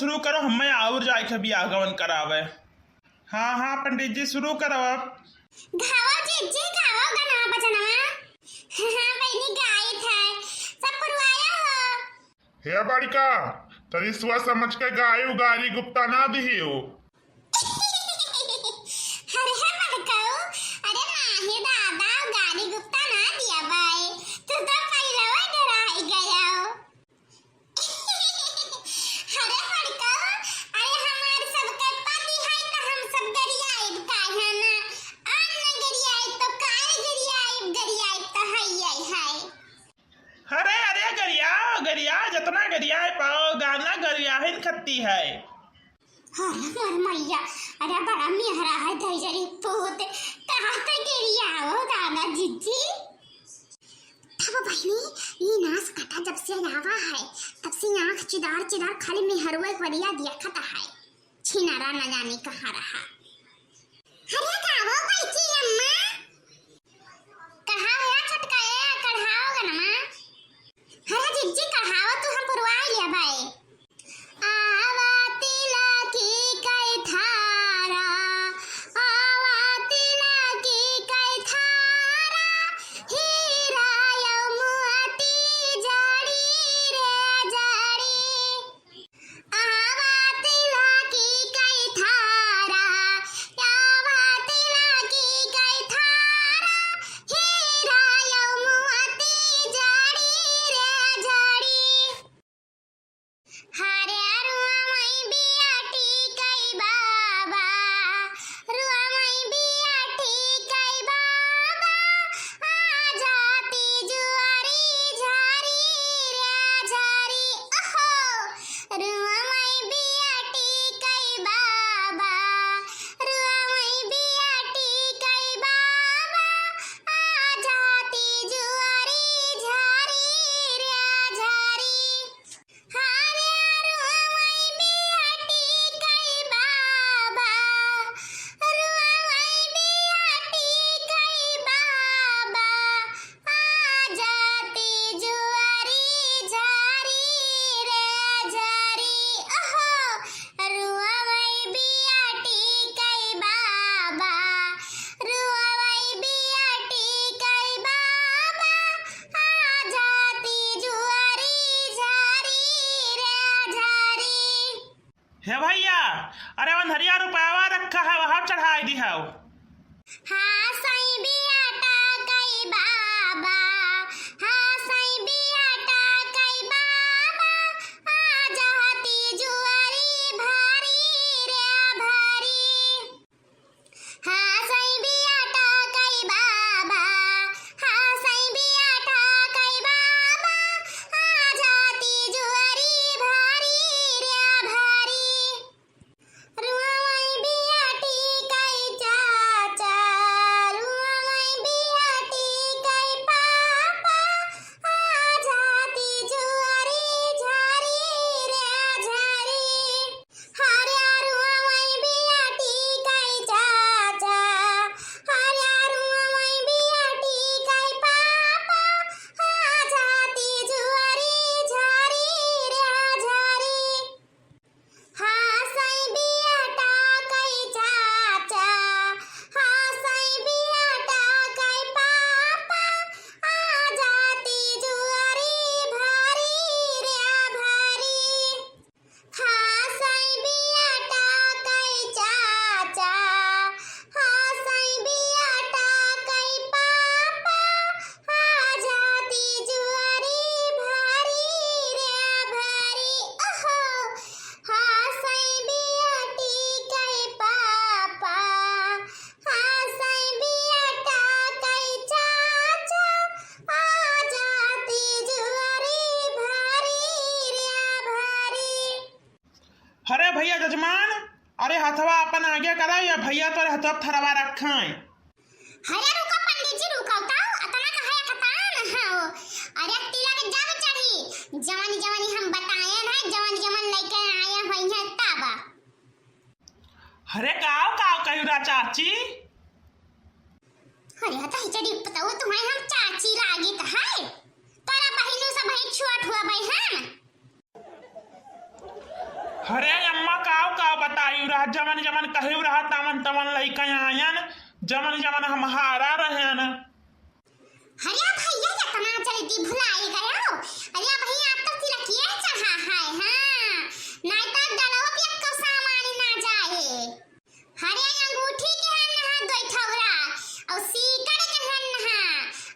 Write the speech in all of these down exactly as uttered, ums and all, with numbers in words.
शुरू करो, हमें और जाए के बियाह गवन करावे। हाँ, हाँ, पंडित जी, शुरू करो अब। गावो जीजी, गावो गनवा बजनवा। हाँ, बहिनी, गाइत है, सब पुरवाया हो। हे बड़का, तनी सोच समझ के गायू, गारी गुप्ता ना दिहियो। अरे बड़कऊ, अरे नाही दादा, गारी गुप्ता ना दिया बाई, तू तो पहिले डराई गयो। अरे बड़कऊ, अरे हमार सबके पति है तो हम सब गरियाइब काहे ना? और न गरियाइब तो काहे गरियाइब, गरियाइब तो है, है, है। अरे, अरे, गरियाओ, गरियाओ, जतना गरियाए पाओ, गाना गरियाहिन खत्ती है। अरे मोर मैया, अरे बड़ा मेहरा है धैजरी पूत, कहाँ से गरियाओ दादा जीजी? तब बहिनी, ई नास काटा जब से आवा है, तब से आँख चिदार चिदार खाली मेहरुए के वरिया दिया खता है। छिनारा न जानी कहाँ रहा। अरे गावो बैची अम्मा। कढ़ाओ या छोटका ए, कढ़ाओ गनमा। अरे जिज्जी कढ़ाओ तू, हम पुरवाई लिया भाई। आवा तिलकी कै थारा, आवा तिलकी कै थारा, हीरा यौ मोती जड़ी रे जड़ी। आवा तिलकी कै थारा, आवा तिलकी कै थारा, हीरा यौ मोती जड़ी रे जड़ी। हरे रुआ मई बियाटी कै बाबा, रुआ मई बियाटी कै बाबा, आ जाती जुआरी झारी रे झारी। ओहो, रुआ मई बियाटी कै बाबा, रुआ मई बियाटी कै बाबा, आ जाती जुआरी झारी रे झारी। हरे रुआ मई बियाटी कै बाबा, रुआ मई बियाटी कै बाबा, आ जाती जुआरी झारी रे झारी। ओहो, रुआ मई बियाटी कै बाबा, रुआ मई बियाटी कै बाबा, आ जाती जुआरी झारी रे झारी। हे भैया, अरे वनहरिया रुपयावा रखा है, वहाँ चढ़ाई दिहाओ। हाँ, सई बियाटा कई बाबा, हाँ, सई बियाटा कई बाबा, आ जाती जुआरी भारी रे भारी। हाँ, सई बियाटा कई बाबा, हाँ, सई बियाटा कई बाबा, आ जाती जुआरी भारी रे भारी। रुआवई बियाटी कई चाचा, रुआवई बियाटी कई पापा, आ जाती जुआरी झारी रे झारी। हरे रुआवई बियाटी कई चाचा, हरे रुआवई बियाटी कई पापा, आ जाती जुआरी झारी रे झारी। हाँ, सई बियाटा कई चाचा, हाँ, सई बियाटा कई पापा, आ जाती जुआरी भारी रे भारी। हाँ, सई बियाटा कई चाचा, हाँ, सई बियाटा कई पापा, आ जाती जुआरी भारी रे भारी। ओहो, हाँ, सई बियाटी कई पापा, हाँ, सई बियाटा कई चाचा, आ जाती जुआरी भारी रे भारी। अरे भैया जजमान, अरे हथवा अपन आगे करा, या भैया तोरे हथवा थरवा रखा है। अरे रुको पंडित जी, रुको तो, अतना कहे कतान हो। अरे तिलक जब चढ़ी, जवन जवन हम बताए हैं, जवन जवन लेके आए हैं, तब। अरे काव काव कही रा चाची? अरे तो हिचड़ी पतऊ तुम्हें हम चाची लागित है, तोरा बहिनू से भाई छुआ ठुआ भाई हम। अरे अम्मा, काव काव बताई रहा, जवन जवन कहे रहा, तवन तवन लइके आयन, जवन जवन हम हारा रहन। अरे भैया, इतना जल्दी भुलाई गयो? अरे भैया, अब तो तिलकिया चढ़ा है, हाँ, नहीं तो डलवा पे एक्को सामान ना जाए। अरे अंगूठी के है नहा दो ठौरा, और सीकड़ के है नहा,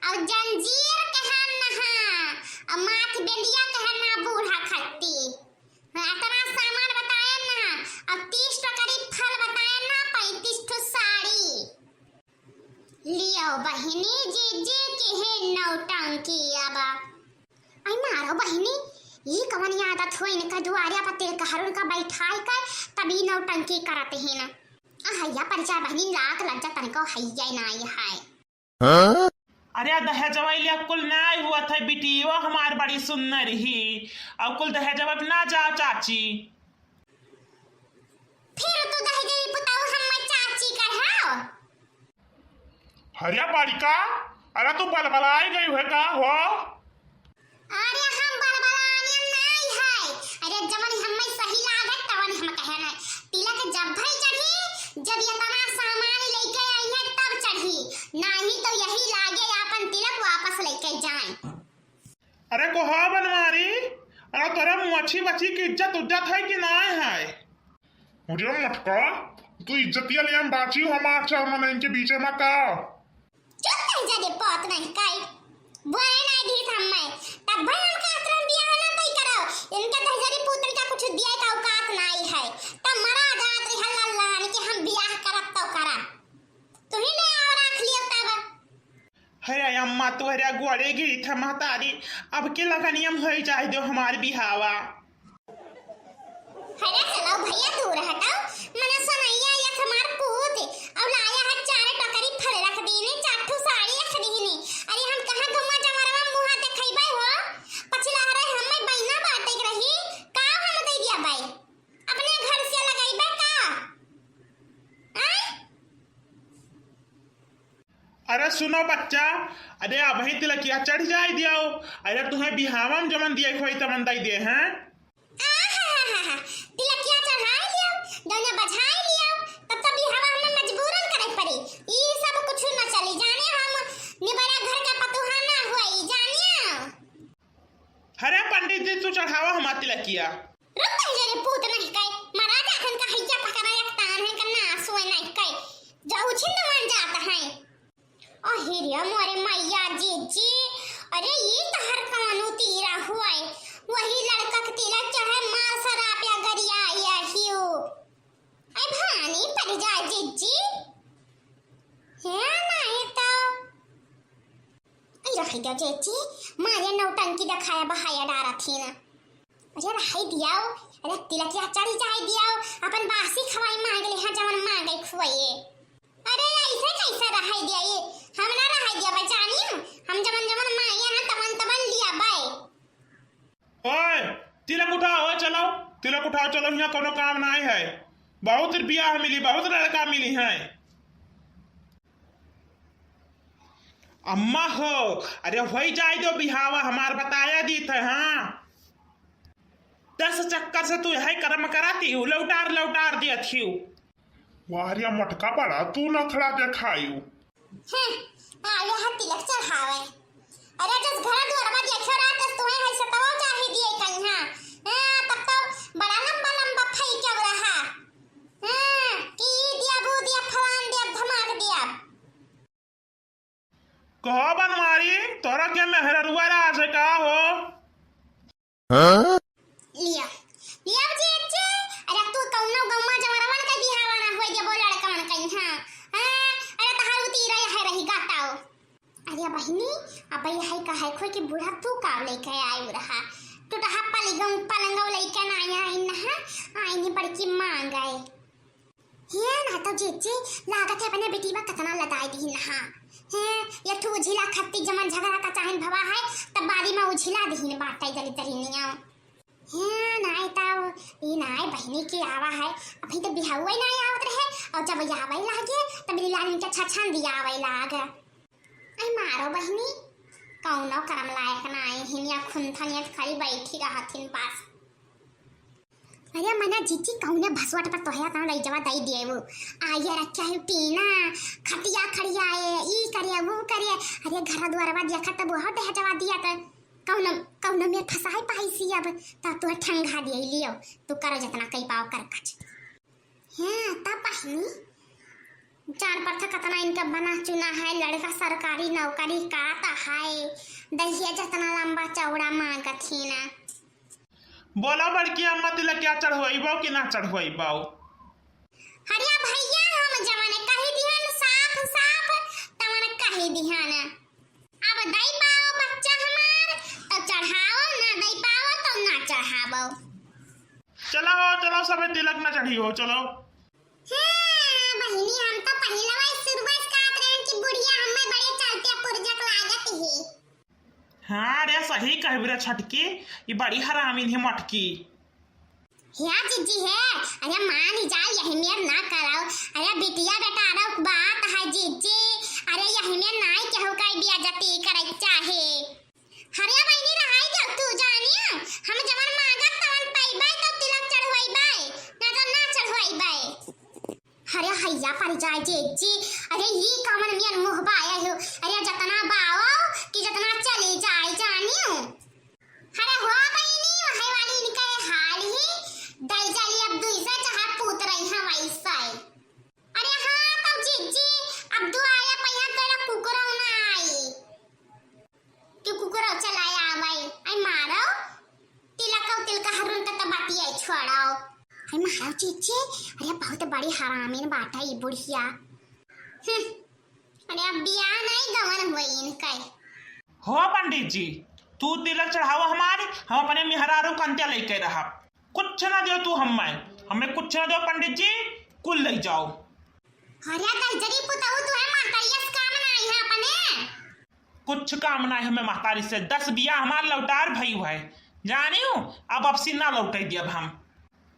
और जंजीर के है नहा, और माथ बेंडिया के है नहा बूढ़ा खत्ती। हाँ, इतना सामान बताए ना, और तीस टकरी फल बताए ना, पैंतीस ठो साड़ी। लियो बहिनी, जीजी के है नौटंकी अब। आई मारो बहिनी, ई कवन आदत हो इनका, दुआरिया पर तिलकहरुन का बैठाई कर तभी नौटंकी करत ही ना। अहैया परिचा बहिनी, लाख लज्जा तनको हैया नाई है। अरे दहेजवा लिया कुल नाई हुआ था बिटियो हमार बड़ी सुंदर ही, अब कुल दहेजवा पे ना जाओ चाची। फिर तू दहेजई पुताऊ हम्मै चाची कहो? अरे बालिका, अरे तू बलबलाई गई है का हो? अरे हम बलबलाने नाई है, अरे जवन हम्मै सही लागे तवन हम कहे नाई। तिलक जब भई चढ़ी, जब इतना सामान लेके आई है तब चढ़ी, नाही तो यही लागे आपन तिलक वापस लेके जाए। अरे कोहा बनवारी, अरे तोरे मुआछी बची की इज्जत उज्जत है कि नाय है? अरे मटका, तू इज्जतिया ले हम बाची हो हमार चार मन इनके बीचे में का? चुप रह जा रे, बात नहीं काई। बोले नहीं दी हम मैं। तब भाई हमका आश्रम दिया है ना कोई करो। इनका दहजरी पुतन का कुछ दिया का औकात नहीं है। तब मरा जात रे हल्ला लहान कि हम बियाह करब तो करा। तू ही ले आओ राख लियो तब। अरे अम्मा, तोहरे गोड़े गिरी था महतारी, अब के लगनियम होई जाए दो हमार बिहावा। अरे चलो भैया, दूर हटाओ, मने सुनैया या हमार पूत, और लाया है चार टोकरी फल रख दीने, चार ठो साड़ी रख दीने। अरे हम कहाँ गौवा जमरवा मुँह देखैबे हो? पछिला हरे हम्मे बहिना बाटे के रही, का हम दे दिया बाई? अपने घर से लगैबे का? आय? अरे सुनो बच्चा, अरे अबहीं तिलकिया चढ़ जाए दियाओ। अरे तुम्हें बिहावा में जमन दिए खोई तमन दई दे हैं। आहाहाहा, तिलकिया चढ़ाए लियो, गौना बझाए लियो, तब तो बिहावा हमें मजबूरन करे पड़ी। ई सब कुछ न चली, जाने हम निबरा घर का पतुहा ना हुई, जानियो। अरे पंडित जी, तू चढ़ावा हमार तिलकिया। रुक पहिले रे पूत नहीं कई, महाराज अखन का हैया पकड़ा एक तान है का ना सुए नहीं कई, जाऊ छिंदवान जात है। अरे रे मोरे मैया जीजी, अरे ई तहर कानू तीरा हुए, वही लड़का के तिलक चढ़े मार सराप या गरिया या हियो। आई भानी पड़ जाए जीजी, है नहीं तो। आई रख दो जीजी, मारे नौटंकी दिखाया बहाया डारा थी ना। अरे रहाई दियाओ, अरे तिलकिया चढ़ी जाए दियाओ, अपन बासी खवाई मांग ले, हाँ जवन मांगे खुआइए। अरे ऐसे कैसे रहाई दिया ये, हम ना रहाई दिया बा जानी, हम जवन जवन मांगे ना तवन तवन लिया बाय। ओए, तिलक उठाओ, चलो, तिलक उठाओ, चलो, यहाँ कोनो काम नहीं है, बहुत बियाह मिली, बहुत लड़का मिली है। अम्मा हो, अरे होई जाए दो बिहावा हमार, बताया दी थे, हाँ। दस चक्कर से तू यही कर्म कराती हूँ, लौटार लौटार दिया थी। वाह रे मटका बड़ा तू नखड़ा देखायू। हम्म, आवे है तिलक चढ़ावे। अरे जस घर दुआरवा देखो रात तस तुम्हें है सतवा चाही दिए कहीं, हाँ। हाँ, तब तो बड़ा लंबा लंबा फई के रहा। हाँ, कि ई दिया, वो दिया, फलान दिया, धमाक दिया। कहो बनवारी, तोरा के मेहररुआ राज है का हो? हाँ? लिया, लिया जी, अच्छे। अरे तू कौनो गौवा जवरवन के बिहावा ना होई देबो लड़कवन कहीं, हाँ। हाँ, अरे तहार उती रहे है रही गाताओ। अरे बहिनी, अब यही कहे खोई कि बूढ़ा तू का लेके आयु रहा? टूटहा पलिगम पलंगो लेके ना आया इन हा, आईनी बड़की मांग आए। हे ना तो जीजी, लागत है अपने बेटी में कतना लदाई दी ना। हे, ये ठू उझिला खत्ती जमन झगड़ा का चाहन भवा है, तब बारी में उझिला दीन बाटे दली दली निया। हे, नाई ताऊ, ई नाई बहिनी के आवा है, अभी तो बिहावे नाई आवत रहे, और जब आवे लागे, तब लालिन के छछन दिया आवे लाग। आई मारो बहिनी, कौनो करम लायक नाई, हिनिया खुंथनियत खाली बैठी रहथिन बस। अरे मना जीजी, कौने भसवट पर तोहरा तना लइजवा दई दिए वो। आइए रखे है टीना, खटिया खड़िया है, ई करे, वो करे। अरे घर दुआरवा देखा तब वह दहजवा दिया त कौनो, कौनो में फंसाए पाई सी अब। तब तू ठंगा दिए लियो, तू करो जितना कई पाओ कर कच। हाँ, तब बहिनी, जान पड़ता कतना इनका बना चुना है, लड़का सरकारी नौकरी का त है, दहिया जितना लंबा चौड़ा मांगत ही ना। बोला बड़की अम्मा, तिलकिया चढ़वइबो कि ना चढ़वइबो? अरे भैया, हम जवन कही दिहन साफ साफ, तवन कही दिहन। अब दई पाओ बच्चा हमार, तो चढ़ाओ, ना दई पाओ, तो ना चढ़ाओ। चलो, चलो, सबे तिलक ना चढ़ियो, चलो। हाँ, बहिनी, हम तो पहिलवा शुरुआत कहत रहन कि बुढ़िया हमें बड़े चलते पुरजक लागत ही। हाँ रे, सही कहबी रे छटकी, ई बड़ी हरामिन ही मटकी। हे जीजी हे, अरे मान जा, यही मेर ना कराओ। अरे बिटिया बेटा रो बात है जीजी, अरे यही मेर नाई केहू का बेइज्जती करे चाहे। अरे बहिनी रहाई दे तू जानिया, हम जवन मांगब तवन पइबै तो तिलक चढ़वइबै, ना तो ना चढ़वइबै। अरे हैया पर जाए जीजी, अरे ई कवन मियन मुँह बाया हो, अरे जतना बाओ कि जतना चली जाए जानियो। अरे हो बहिनी, वही वाली इनके हाल ही, दई जाली अब दुई से चाहे पूत रही हैं वैसे। अरे हाँ तब जीजी, अब दुआया पहिया केला कुकुरो ना आई। कि कुकुरो चलाया आवाई, आई मारो, तिलक और तिलका हरुन तक तो बाती आई छोड़ाओ। आई मारो जीजी, अरे बहुत बड़ी हरामिन बाटा ई बुढ़िया। हम्म, अरे अब बियाह नहीं गवन हुई इनका। हो पंडित जी, तू तिलक चढ़ावा हमारे, हम अपने मेहरारू कंत्या लेके रहब। कुछ ना दियो तू हमें, हमें कुछ ना दियो पंडित जी, कुल ले जाओ। अरे दहिजरी पुतहु, तू है महतरिया से काम ना आई है अपने। कुछ काम ना है हमें महतारी से, दस बिया हमार लौटार भई हुआ है, जानियो, अब अपसी ना लौटाई दियब हम।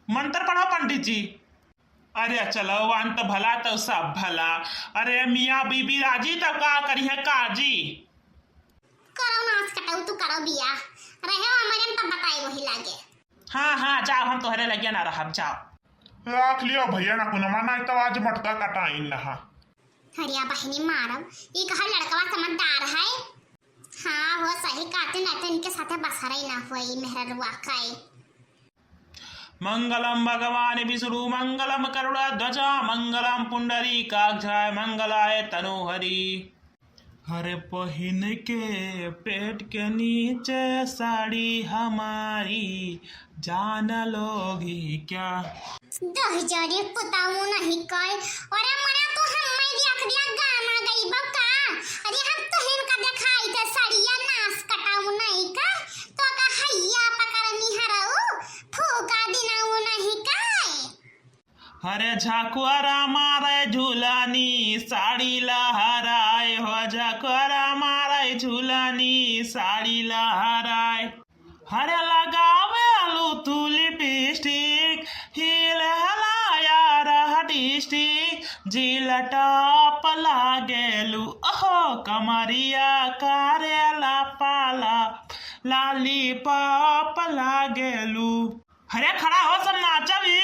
मंत्र पढ़ो पंडित जी। अरे चलो, अंत भला तो सब भला। अरे मियाँ बीबी राजी तब का करी है काजी। करो नास कटाऊ, तू करो बिया। रहे हो हमारे में तब बताई वही लागे। हाँ, हाँ, जाओ, हम तोहरे लगिया ना रहब, जाओ। राख लियो भैया ना कुनमा, नहीं तो आज मटका कटाइन रहा। अरे बहिनी मारम, ई कहा लड़कवा समझदार है। हाँ हो, सही कहते, नहीं तो इनके साथे बसरई ना हुई मेहररुआ काई। मंगलम भगवान विष्णु मंगलम करुणाध्वजा मंगलम पुंडरीकाक्षाय मंगलाय तनोहरी। हरे पहिन के पेट के नीचे साड़ी हमारी, जान लोगी क्या? दहिजरी पुताऊ नहीं कई, अरे मरा तू हम्मे देख दिया गाना गई बका। अरे हम तो हिनका देखाई थे सड़िया नास कटाऊ नहीं का, तो का हैया पकड़ निहरऊ, फूका दिनाऊ नहीं का। अरे झकुआरा मारे झुलानी साड़ी लहराए हो, झकुआरा मारे झुलानी साड़ी लहराए। अरे लगावे आलू तू लिपस्टिक, हिल हला यार डिस्ट्रिक्ट, जिला टॉप लागेलू, ओहो कमरिया करेला पाला, लॉलीपॉप लागेलू। अरे खड़ा हो, सब नाचा भी।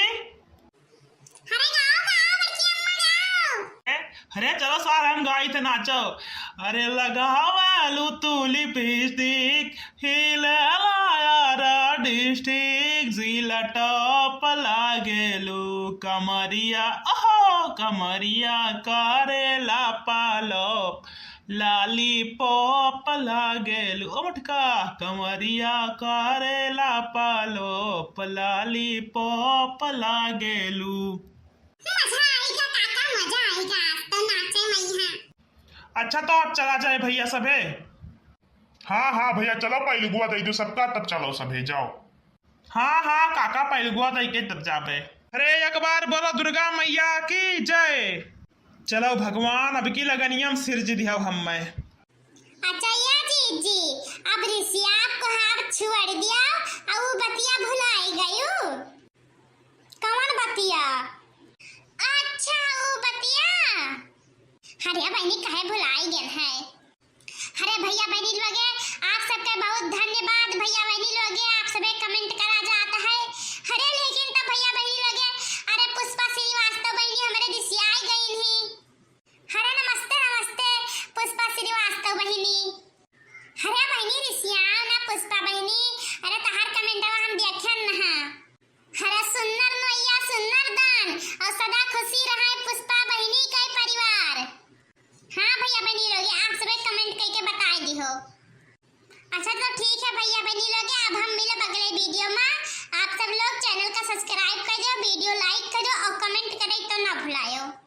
अरे गाओ, गाओ, बड़की अम्मा गाओ। ए, अरे चलो सार हम गाई थे नाचो। अरे लगावे आलू तू लिपस्टिक, हिले लाया डिस्ट्रिक्ट, जिला टॉप लागेलू, कमरिया, ओहो, कमरिया करेला पालो। लॉलीपॉप लागेलू, ओ मटका, कमरिया करेला पालोप, लॉलीपॉप लागेलू। मजा आएगा काका, मजा आएगा, आज तो नाचे मैया। अच्छा, तो अब चला जाए भैया सभे। हाँ, हाँ भैया, चलो, पैलुगुआ दे दो सबका, तब चलो सभे, जाओ। हाँ, हाँ, काका पैलगुआ दई के तब जाबे। अरे, एक बार बोलो दुर्गा मैया की जय। चलो भगवान, अब की लगनिया में सिरजि दिहौ हम्मे। अच्छा या जीजी, अब रिसिया आपको हाथ छोड़ दिया, अब वो बतिया भुलाई गयू। कौन बतिया? अच्छा, वो बतिया। अरे बहनी, कहे भुलाई गेल है। अरे भैया बहनी लोगे, आप सबके बहुत धन्यवाद। भैया बहनी लोगे, आप सबे comment करा जात है। अरे लेकिन तब अच्छा तो ठीक है भैया बहनी लोग, अब हम मिलब अगले video मा। आप सब लोग channel का subscribe करियो, video like करियो और comment करे तो ना भुलायो।